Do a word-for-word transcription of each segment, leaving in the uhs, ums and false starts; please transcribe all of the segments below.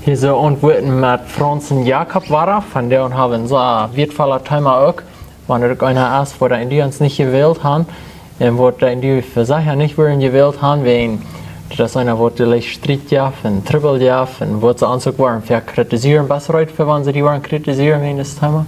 Dise Auntwuaten met Franz un Jakob wieren, von dee haben wie een sea wieetvollet Thema uk. Wan et uk eena es, wua de Indianer nich jewält haben, un wua de Indianer fa sikj nich wudden jewält haben, wäajen daut eena woat de Striet jeef un Trubbel jeef un woat see ons uk woaren ver kritisieren, best reed fa wan see die woaren kritisieren wäajen dit Thema.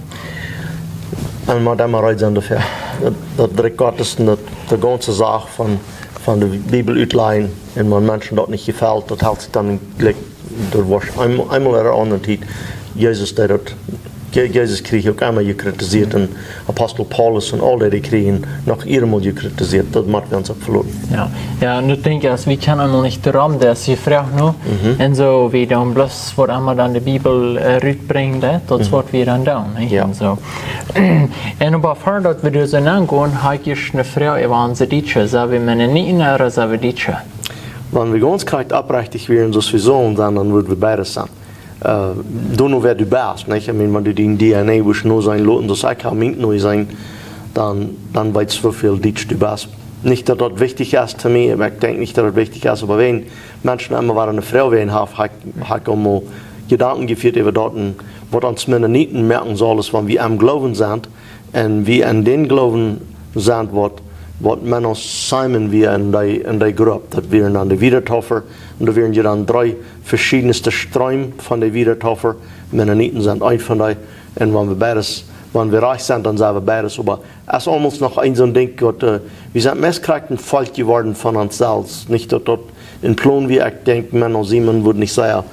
Un mau dan mau reed sennen doafäa. Daut, daut Rikj Gottes un daut, de gaunze Sach von, von de Bibel utlajen un wan Menschen daut nich jefelt, daut helt sikj dan jlikj, daut wia eemol, eemol en eene aundre Tiet. Jesus deed daut, Je-, Jesus kjrieech uk emma jekritisiert un Apostel Paulus un aul dee, dee kjrieejen noch eenmol jekritisiert. Daut mott wie ons uk veloten. Jo, jo, un ekj denkj, aus wie kjennen eemol nich doarom, daut es de Froag nu. Un soo, wie dan bloos waut emma dan de Bibel, äh, rutbrinjt, daut es waut wie dan doonen, nich? Jo. Un soo. Un oba ver daut wie doa soo aungonen, hab ekj eene Froag äwa onse Dietsche. Sent wie Mennoniten ooda sent wie Dietsche? Wan wie gaunz krakjt oprechtich wieren, soo aus wie sullen sennen, dan wudden wie beides sennen. Äh, du nu, wäa du best, nich? Ekj meen, wan du dien D N A wurscht nu sennen loten, soo aus ekj hab mien nu sennen, dan, dan weetst du, woo väl Dietsch du best. Nich daut daut wichtich es to mie, oba ekj denkj nich daut daut wichtich es, oba wan Menschen emma wieren eene Froag wäajen haben, hab ekj, hab ekj aul mol Jedanken jefieet äwa daut un waut ons Mennoniten moaken saul, es wan wie aum Gloowen sent, un wie en dän Gloowen sent, waut, waut Menno Simons wia en dee, en dee Grupp. Daut wieren dan de Wiedertäufer, un doa wieren je dan dree veschiedne Sträm von de Wiedertäufer. Mennoniten sent eent von dee. Un wan wie beides, wan wie rajcht sent, dan sent wie beides. Oba et es aulmols noch een soon Dinkj, daut, äh, wie sent meist krakjt een Volkj jeworden von ons selfst. Nich daut daut een Plon wia, ekj denkj, Menno Simons wudd nich sea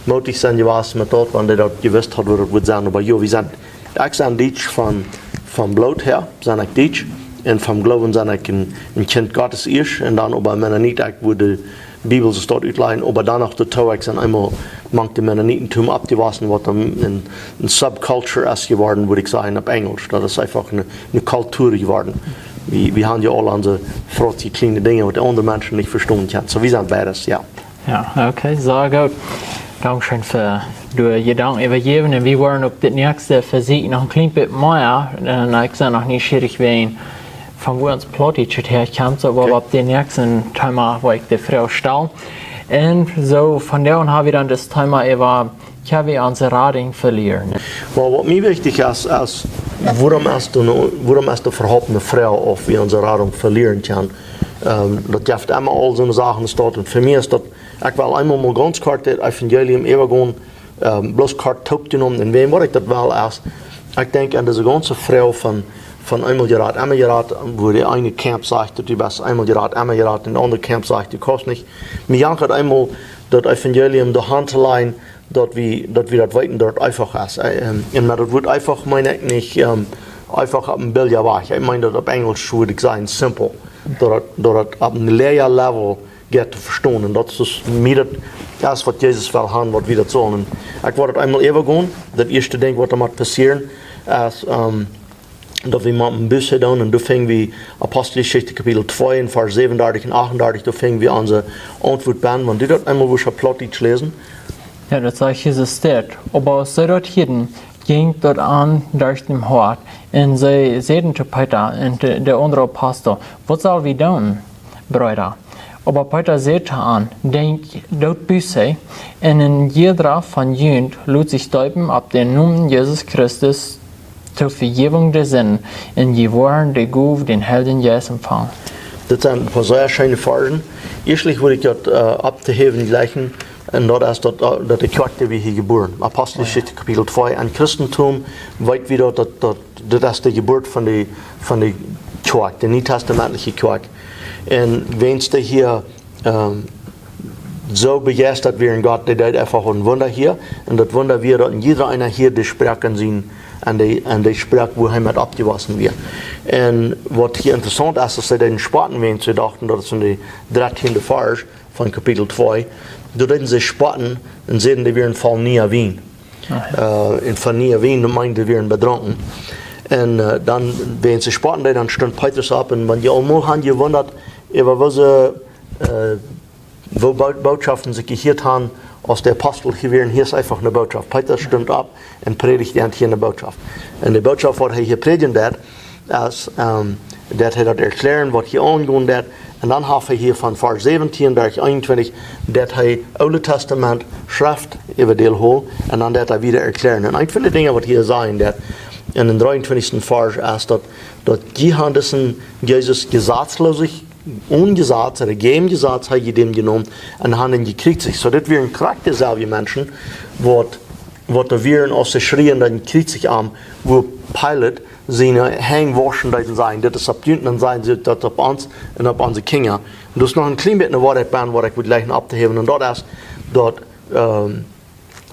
mootich sennen jewast met daut, wan hee daut jewist haud, woo daut wudd sennen. Oba jo, wie sent Ekj sie Dietsch von, von Bloot häa, sie ekj Dietsch. Un von Gloowen sie ekj een, een Kjint Gottes ieescht. Un dan oba Mennonit, ekj wudd de Bibel soo stoakj utlajen, oba dan noch doatoo, ekj sie eemol mank de Mennoniten toop oppjewossen, waut dan een, een subculture es jeworden, wudd ekj sajen, opp Enjlisch. Daut es eefach eene, eene Kultua jeworden. Wie, wie haben jo aul onse frotzje kjliene Dinja, waut de aundre Menschen nich vestonen kjennen. Soo, wie sent beides, jo. Jo, okay, sea goot. Dankscheen fa de Jedanken äwajäwen. Un wie woaren opp dit näakjste Vesäkj noch een kjlien bät mea. Un ekj sie noch nieschierich wäajen, von wua ons Plautdietsch häakjemt, soo, oba opp dit näakjste Thema, wua ekj de Froag stal. Un soo, vondoag hab wie dan daut Thema äwa, kjenn wie onse Radunk velieren? Well, waut mie wichtich es, es, wuarom es doa ne, wuarom es doa äwahaupt ne Froag, auf wie onse Radunk velieren kjennen? Ähm, daut jeft emma aul soone Sachen, daut, un fa mie es daut Ekj well eemol mol gaunz kort daut Evangelium äwagonen, ähm, bloos kort toopjenomen. Un wäajen waut ekj daut well es, ekj denkj aun dise gaunze Froag von, von eemol jerat, emma jerat, wua de eene Camp sajcht, daut du best eemol jerat, emma jerat, un de aundre Camp sajcht, du kaust nich. Mie jankat eemol daut Evangelium doa han to lajen, daut wie, daut wie daut weeten, daut et eefach es. Äh, ähm, un met daut Wuat eefach meen ekj nich, ähm, eefach opp een billja Wajch. Ekj meen daut opp Enjlisch wudd ekj sajen simple. Daut et, daut et opp een lower level jeit to vestonen. Un daut es mie daut, daut es waut Jesus well haben, waut wie daut sellen. Ekj wull daut eemol äwagonen. Daut ieeschte Dinkj waut doa mott passieren es, ähm, daut wie motten Buße doonen. Un doa finj wie Aposteljeschicht Kapitel twee un Varsch säwenundartich un achtundartich, doa finj wie onse Auntwuat bie. Wan du daut eemol wurscht opp Plautdietsch läsen. Jo, daut sajcht Jesus dit. Oba aus see daut hieeden, jinkj daut an derch äa Hoat. Un see säden to Petrus un de, de aundre Apostel: "Waut sell wie doonen, Breeda?" Oba Petrus säd to an: "Denkjt, doot Buße, un een jieda von junt lot sikj deepen opp dän Nomen Jesus Christus to Vejäwunk de Sinden, un jie woaren de Gow dän Heiljen Jeist empfangen." Dit sent een poa sea scheene Varschen. Ieeschtlich wull ekj daut, äh, opptohäwen jlikjen, un daut es daut, äh, daut de Kjoakj, dee wia hia jebuaren. Aposteljeschicht Kapitel twee. Aum Christentum weet wie daut, daut, daut, daut es de Jeburt von de, von de Kjoakj, de nietestamentliche Kjoakj. Un wäajen dee hia, ähm, soo bejeistat wieren, Gott, dee deed eefach een Wunda hia. Un daut Wunda wia daut een jieda eena hia de Sproak en sien, en de, en de Sproak, wua hee met oppjewossen wia. Un waut hia interessaunt es, es daut see deeden spotten, wäajen see dochten, daut es en de dartieende Varsch von Kapitel twee, doa deeden see spotten un säden, dee wieren voll nieen Wien. Ah, jo. Äh, un von nieen Wien, daut meent, dee wieren bedrunken. Un, äh, dan, wäajen see spotten deeden, dan stunt Petrus opp un: "Wan jie aul mol han jewundat äwa waut, äh, woo Bo-, Bootschoften see jehieet han, aus de Apostel hia wieren, hia es eefach ne Bootschoft." Petrus stunt opp un prädicht an hia ne Bootschoft. Un de Bootschoft, waut hee hia prädjen deed, es, ähm, daut hee daut erkjläaren, waut hia aungonen deed, Un dan haft hee hia von Varsch säwentieen bat eenuntwintich, daut hee Oole Testament Schreft äwa deel holt un dan daut hee wieda erkjlären. Un eent von de Dinja waut hia sajen daut, en dän dreeuntwintichsten Varsch es daut, daut jie han disen Jesus jesazlosich, onen Jesaz, ooda jäajen Jesaz, ha jie dän jenomen un han am jekjriezicht. Soo, dit wieren krakjt deeselwje Menschen, waut, waut doa wieren, aus see schrieen, dan kjriezicht am, wua Pilat siene Henj wauschen deed un säd: "Dit es opp junt", un dan säden see: "Daut opp ons un opp onse Kjinja." Un daut es noch een kjlien bät eene Woarheit bie, waut ekj wull jlikj opptohäwen. Un daut es, daut, ähm,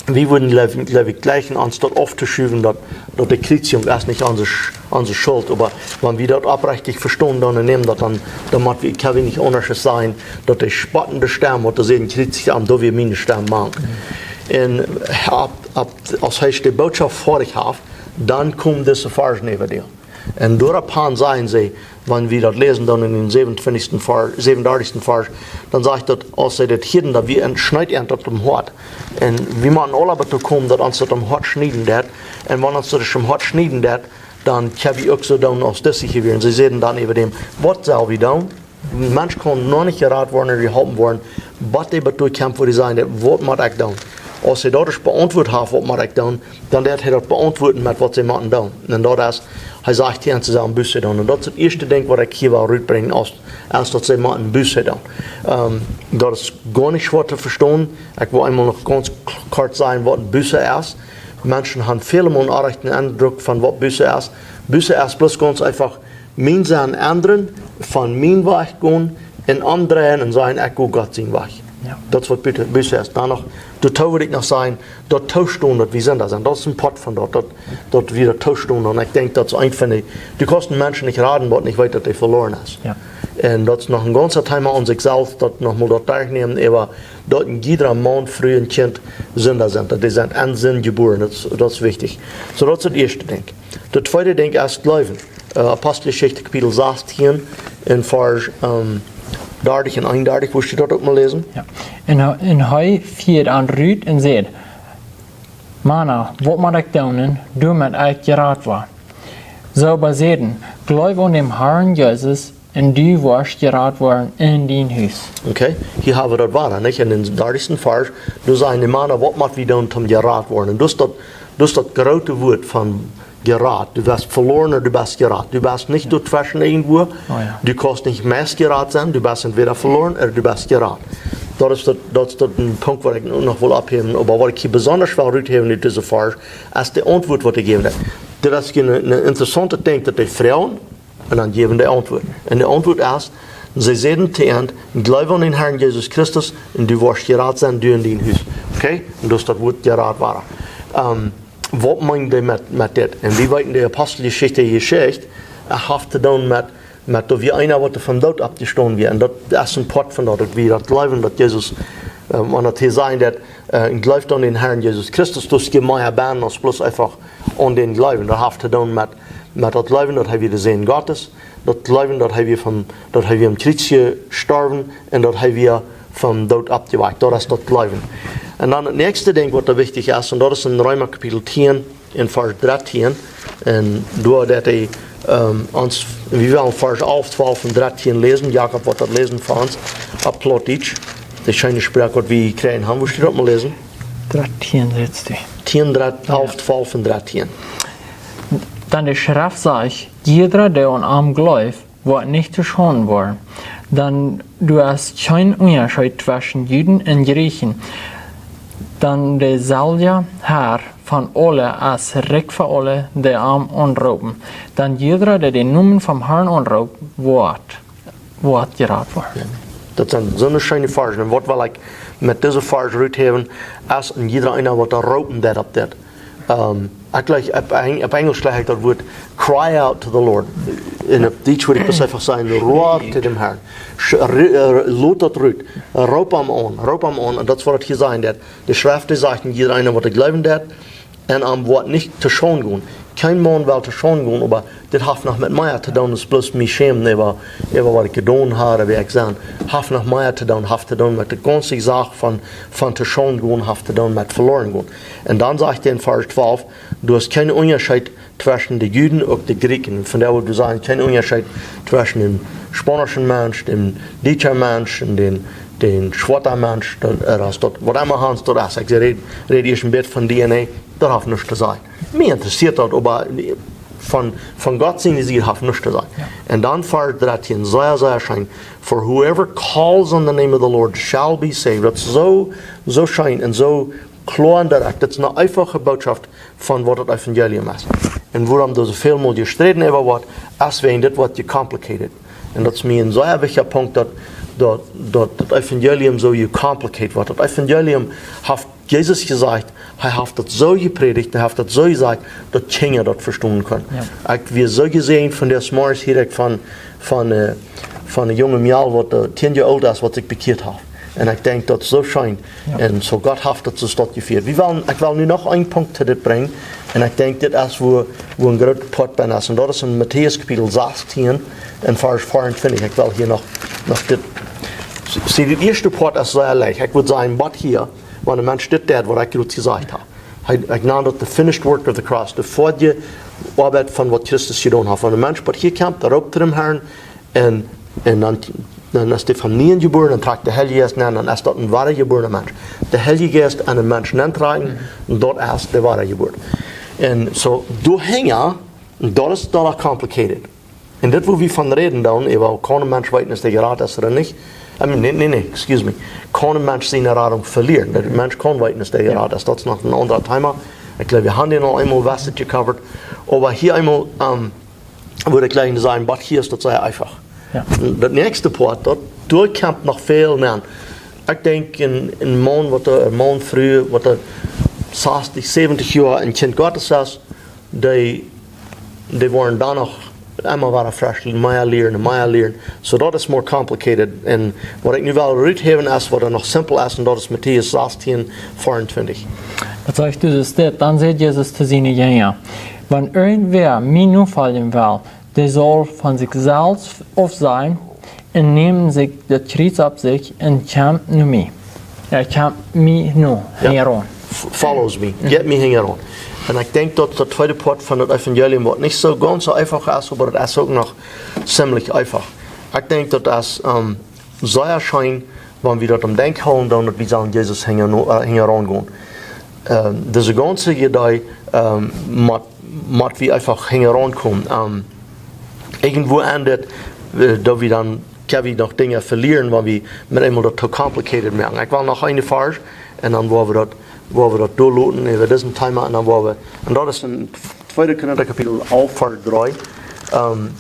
wie wudden, jleew, jleew ekj, jlikjen ons daut auftoschiewen, daut, daut de Kjriezichunk es nich onse Sch-, onse Schult. Oba wan wie daut oprechtich vestonen, dan nämen daut dan, dan mott wie, kjenn wie nich aundasch sajen, daut de spottende Stemm, waut doa säden: "Kjriezicht am", daut wia miene Stemm, Mann. Un opp, opp, aus hee de Botschaft foadich haft, dan kjeemen dise Varschen äwa däm. Un doaropp han sajen see, wan wie daut läsen dan en dän säwentwintichsten Varsch, säwenundartichsten Varsch, dan sajcht daut, aus see daut hieeden, daut wia een Schnitt aun daut em Hoat. Un wie motten aula doatoo komen, daut ons daut em Hoat schnieden deit. Un wan ons daut em Hoat schnieden deit, dan kjenn wie uk soo doonen aus dise hia wieren. See säden dan äwa däm: "Waut sell wie doonen? Een Mensch kaun noch nich jerat woaren ooda jeholpen woaren, bat hee bat doa kjemt, wua hee säd: 'Waut mott ekj doonen?'" Aus hee daut ieescht beauntwuat haft, "Waut mott ekj doonen?", dan deit hee daut beauntwuaden met waut see motten doonen. Un daut es, hee sajcht hia, see sellen Buße doonen. Un daut es daut ieeschte Dinkj, waut ekj hia well rutbrinjen, aus, aus daut see motten Buße doonen. Ähm, daut es goanich schwoa to vestonen. Ekj well eemol noch gaunz k-, kort sajen, waut Buße es. Menschen han väl mol een oajen Endruck von waut Buße es. Buße es bloos gaunz eefach mien Senn endren, von mien Wajch gonen un omdreien un sajen: "Ekj go Gott sienen Wajch." Jo. Daut es waut Buße, Buße es. Dan noch, doatoo wull ekj noch sajen, daut toostonen, daut wie Sinda sent. Daut es een Poat von daut, daut, daut wie daut toostonen. Un ekj denkj, daut es eent von de, du kaust een Mensch nich raden, waut nich weet, daut hee veloaren es. Jo. Un daut es noch een gaunzet Thema aun sikj selfst, daut noch mol daut derchnämen, oba daut een jieda Maun, Fru un Kjint Sinda sent, daut dee sent en Sind jebuaren, daut es, daut es wichtich. Soo, daut es daut ieeschte Dinkj. Daut tweede Dinkj es jleewen. Äh, Aposteljeschicht Kapitel sastieen un Varsch, ähm, dartich un eenundartich, wurscht du daut uk mol läsen? Jo. Un hee, un hee fieed an rut un säd: "Mana, waut mott ekj doonen, doamet ekj jerat woa?" See oba säden: "Jleew aun dän Harn Jesus, un du woascht jerat woaren en dien Hus." Okay, hia hab wie daut wada, nich? En dän dartichsten Varsch, doa sajen de Mana: "Waut mott wie doonen, om jerat woaren?" Un daut es daut, daut es daut groote Wuat von jerat. Du best veloaren ooda du best jerat. Du best nich doa tweschen irjentwua. Oh jo. Du kaust nich meist jerat sennen, du best entwäda veloaren ooda du best jerat. Daut es daut, daut es daut een Punkt, waut ekj noch well opphäwen, oba waut ekj hia besonda well ruthäwen ut dise Varsch, es de Auntwuat, waut hee jejäft haft. Daut es een, een interessauntet Dinkj, daut dee froagen un dan jäwen dee Auntwuat. Un de Auntwuat es, see säden to an: "Jleew aun dän Harn Jesus Christus, un du woascht jerat sennen, du un dien Hus." Okay? Un daut es daut Wuat jerat woaren. Ähm, waut meenen dee met, met dit? Un wie weeten, de Aposteljeschicht, Jeschicht, äh, haft to doonen met, met daut wia eena, waut vom Doot oppjestonen wia. Un daut es een Poat von daut, daut wie daut jleewen, daut Jesus, äh, wan daut hia sajen daut, äh, "Jleew aun dän Harn Jesus Christus", daut jeit mea bie aus bloos eefach aun dän jleewen. Daut haft to doonen met, met daut jleewen, daut hee wia de Sän Gottes, daut jleewen, daut hee wia vom, daut hee wia aum Kjriez jestorwen un daut hee wia vom Doot oppjewakjt. Daut es daut jleewen. Un dan daut näakjste Dinkj, waut doa wichtich es, un daut es en Reema Kapitel tieen, en Varsch dartieen. Un doa daut hee, ähm, ons, wie wellen Varsch alf, twalf un dartieen läsen. Jakob woat daut läsen fa ons opp Plautdietsch. De scheene Sproak, waut wie jekjräajen haben. Wurscht du daut mol läsen? Dartieen, sajchst du? Tieen, dartieen, jo. Alf, twalf un dartieen. Dan de Schreft sajcht: "Jieda, dee aun am jleeft, woat nich to Schaunden woaren." Dan doa es kjeen Unjascheet tweschen Juden un Jrieechen. Dan deeselwja Har von aule es rikj fa aule, dee am aunroopen. Dan jieda, dee dän Nomen vom Harn aunroopt, woat, woat jerat woaren. Jo. Daut sent soone scheene Varschen. Un waut well ekj met dise Varsch ruthäwen, es en jieda eena, waut doa roopen deit opp dit. Ähm, ekj jlikj, opp Eng-, opp Enjlisch jlikj ekj daut Wuat "cry out to the Lord". Un opp Dietsch wudd ekj daut eefach sajen: "Roa to dän Harn." Sch-, ri-, äh, lot daut rut. Äh, roop am aun, roop am aun. Un daut es waut hee hia sajcht, daut de Schreft, dee sajcht, en jieda eena, waut doa jleewen deit, un am woat nich to Schaunden gonen. Kjeen Maun well to Schaund gonen, oba dit haft noch met mea to doonen aus bloos mie schämen äwa, äwa waut ekj jedonen hab, ooda wäa ekj sie. Haft noch mea to doonen, haft to doonen met de gaunze Sach von, von to Schaund gonen, haft to doonen met veloaren gonen. Un dan sajcht hee en Varsch twalf: "Du hast kjeen Unjascheet tweschen de Juden un de Grieekjen." Von doa wudd wie sajen, kjeen Unjascheet tweschen dän spaunischen Mensch, dän dietschen Mensch un dän, dän schwoaten Mensch, daut, äh, daut, daut, waut emma Hans daut es. Ekj räd, räd hia een bät von D N A, daut haft nuscht to sajen. Mie interessieet daut, oba von, von Gott siene Sied haft nuscht to sajen. Jo. Un dan Varsch dartieen, sea, sea scheen: "For whoever calls on the name of the Lord shall be saved." Daut es soo, soo scheen un soo kloa un direkt. Daut es eene eefache Bootschoft von waut daut Evangelium es. Un wuarom doa soo väl mol jesträden äwa woat, es wäajen dit woat jecomplicated. Un daut es mie een sea wichtja Punkt, daut, daut, daut daut Evangelium soo jecomplicated woat. Daut Evangelium, haft Jesus jesajcht, hee haft daut soo jeprädicht, hee haft daut soo jesajcht, daut Kjinja daut vestonen kjennen. Jo. Ekj wia soo jesäajent von dän Morjes hia, ekj von, von, äh, von een junga Mejal, waut, äh, tieen Joa oolt es, waut sikj bekjieet haft. Un ekj denkj, daut es soo scheen. Jo. Un soo Gott haft daut soo stautjefieet. Wie wellen, ekj well nu noch een Punkt to dit brinjen. Un ekj denkj, dit es wua, wua een groota Poat bie es. Un daut es en Matäus Kapitel sastieen un Varsch veeauntwintich. Ekj well hia noch, noch dit. See, see, dit ieeschte Poat es sea leicht. Ekj wudd sajen, waut hia, wan een Mensch dit deit, waut ekj jrod jesajcht hab. Hee, ekj nan daut the finished work of the cross, de foadje Oabeit von waut Christus jedonen haft. Wan een Mensch waut hia kjemt, dan roopt hee dän Herrn un, un dan, dan es hee von nieem jebuaren, dan trakjt de Heilje Jeist aun, dan es daut een wadajebuarna Mensch. De Heilje Jeist en een Mensch nentrakjen, daut es de Wadajeburt. Un soo, doa hinja, daut es, daut es complicated. Un dit, wua wie von räden dan, äwa kaun een Mensch weeten, aus hee jerat es ooda nich? I mean, nä, nä, nä, excuse me. Kaun een Mensch siene Radunk velieren? Daut een Mensch kaun weeten, aus hee jerat es. Daut es noch een aundret Thema. Ekj jleew, wie haben daut aul eemol waut gecovert. Oba hia eemol, ähm, wudd ekj jlikj to sajen, waut hia es, daut es sea eefach. Jo. Daut näakjste Poat, daut, doa kjemt noch väl aun. Ekj denkj, een, een Maun, waut, äh, een Maun, Fru, waut, äh, sastich, säwentich Joa een Kjint Gottes es, dee, dee woaren dan noch emma wada fresch mea lieren un mea lieren. Soo, daut es more complicated. Un waut ekj nu well ruthäwen es, waut doa noch simpel es, un daut es Matäus sastieen veeauntwintich. Daut sajcht doa soo, dan säd Jesus to siene Jinja: "Wan irjentwäa mie nofoljen well, dee saul von sikj selfst aufsennen un nämen sikj daut Kjriez opp sikj un kjemt no mie." Jo, kjemt mie no, jo, hinjaraun. F-, follows me. Mhm. Kjemt mie hinjaraun. Un ekj denkj, daut daut tweede Poat von daut Evangelium, waut nich soo gaunz soo eefach es, oba daut es uk noch zimlich eefach. Ekj denkj, daut es, ähm, sea scheen, wan wie daut em Denkj hoolen, dan daut wie sellen Jesus hinja-, äh, hinjaraun gonen. Ähm, dise gaunze Idee, ähm, mott, mott wie eefach hinjaraun komen. Ähm, irjentwua endat, äh, daut wie dan, kjenn wie noch Dinja velieren, wan wie met eemol daut too complicated moaken. Ekj well noch een Varsch, un dan woa wie daut, woa wie daut doa loten, äwa dit Thema, un dan woa wie, un daut es en tweede Korinta Kapitel alf, Varsch dree. Ähm,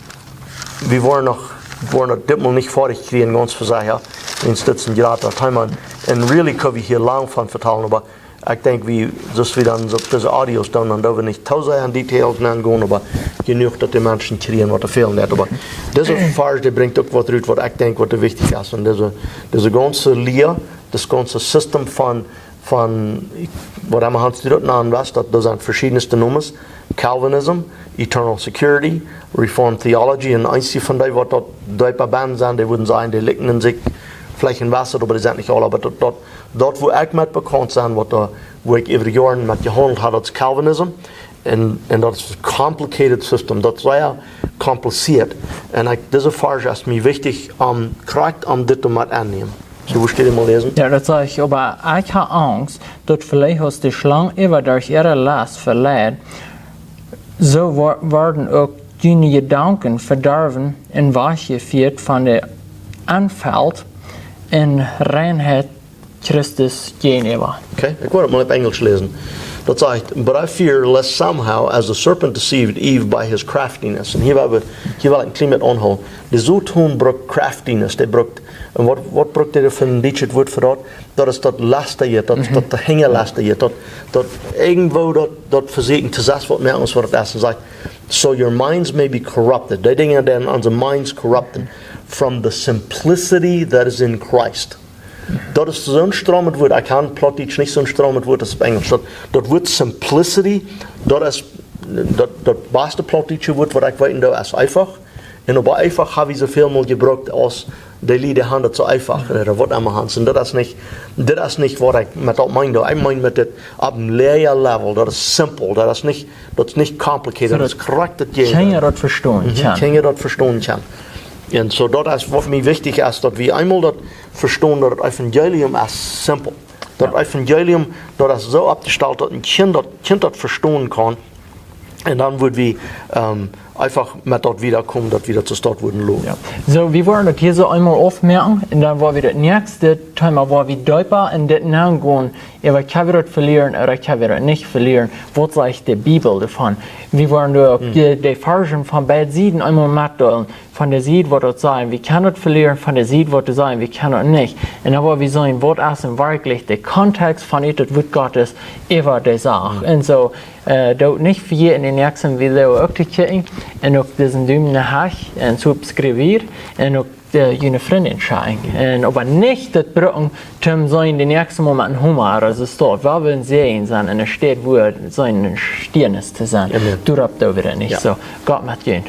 wie woaren noch, woaren daut ditmol nich foadich kjrieen, gaunz fa sikj, jo. Wiels dit es een jrata Thema. Un really kjenn wie hia lang von vetalen, oba ekj denkj, wie, soo aus wie dan opp dise Audios doonen, dan doo wie nich too sea en Details nengonen, oba jenuach, daut de Menschen kjrieen, waut doa fält. Oba dise Varsch, dee brinjt uk waut rut, waut ekj denkj, waut doa wichtich es. Un dise, dise gaunze Lia, daut gaunze System von, von, waut emma Hans daut nanen well, daut, daut sent veschiedne Nomes. Calvinism, Eternal Security, Reformed Theology, un eenje von dee, waut doa deep bie sent, dee wudden sajen, dee likjnen sikj veleicht een bät, oba dee sent nich aula, oba daut, daut, daut, wua ekj met bekaunt sie, waut doa, wua ekj äwa Joaren met jehaundelt hab, daut es Calvinism. Un, un daut es een complicated system, daut es sea kompliziert. Un ekj, dise Varsch es mie wichtich, om, krakjt om dit to met aunnämen. Soo, wudd jie mol läsen? Jo, daut saj ekj, oba ekj hab Angst, daut veleicht aus de Schlang äwa derch äare Lest veleid, soo wo-, woaren uk diene Jedanken vedorwen un wajchjefieet von de Eenfalt un Reinheit Christus jäajenäwa. Okay, ekj well daut mol opp Enjlisch läsen. Daut sajcht: "But I fear lest somehow, as the serpent deceived Eve by his craftiness." Un hia well wie, hia well ekj een kjlien bät aunhoolen. De Soton brukt craftiness, dee brukt, un waut, waut brukt hee fa een dietschet Wuat fa daut? Daut es daut Lastige, daut, mhm, daut Hinjalastichheit, daut, daut irjentwua daut, daut vesieekjen to seenen, waut mea aus waut daut es. Un sajcht: "So your minds may be corrupted." Dee Dinja, dee onse minds corrupten, "from the simplicity that is in Christ." Daut es soon stromet Wuat. Ekj kaun Plautdietsch nich soon stromet Wuat aus opp Enjlisch. Daut, daut Wuat simplicity, daut es Daut, daut baste plautdietsche Wuat waut ekj weeten doo es eefach. Un oba eefach hab wie soo väl mol jebrukt aus de Lied, dee han daut soo eefach, ooda waut emma han. Un daut es nich, daut es nich waut ekj met daut meen doo. Ekj meen met dit opp een läaja level, daut es simpel, daut es nich, daut es nich complicated, daut es krakjt daut Jäajendeel. Kjinja daut vestonen kjennen. Un soo daut es waut mie wichtich es, daut wie eemol daut vestonen, daut daut Evangelium es simpel. Daut Evangelium, daut es soo oppjestalt daut een Kjint daut, Kjint daut vestonen kaun. Un dan wudd wie eefach met daut wieda komen, daut wie daut soo staut wudden loten. Soo, wie woaren daut hia soo eemol aufmoaken un dan woa wie daut näakjste Teema, woa wie deepa en dit nenn gonen, äwa kjenn wie daut velieren ooda kjenn wie daut nich velieren, waut sajcht de Bibel doavon. Wie woaren doa uk de, de Varschen von beid Sieden eemol metdeelen, von de Sied waut daut sajen, wie kjennen daut velieren, von de Sied waut doa sajen, wie kjennen daut nich. Un dan woa wie seenen, waut es werkjlich de Kontext von ut daut Wuat Gottes äwa de Sach. Un soo, doot nich vejäten, dän näakjsten Video uk to kjikjen, un uk disen Dumen no hach un subscribe un uk june Frind schekjen. Un oba nich daut bruken toom seenen dän näakjsten Mol met een Homa ooda soo staut, wua wie een Säajen sent, enne Städ wua seenen een Stieenis to sennen. Doaropp doo wie daut nich. Soo, Gott met junt.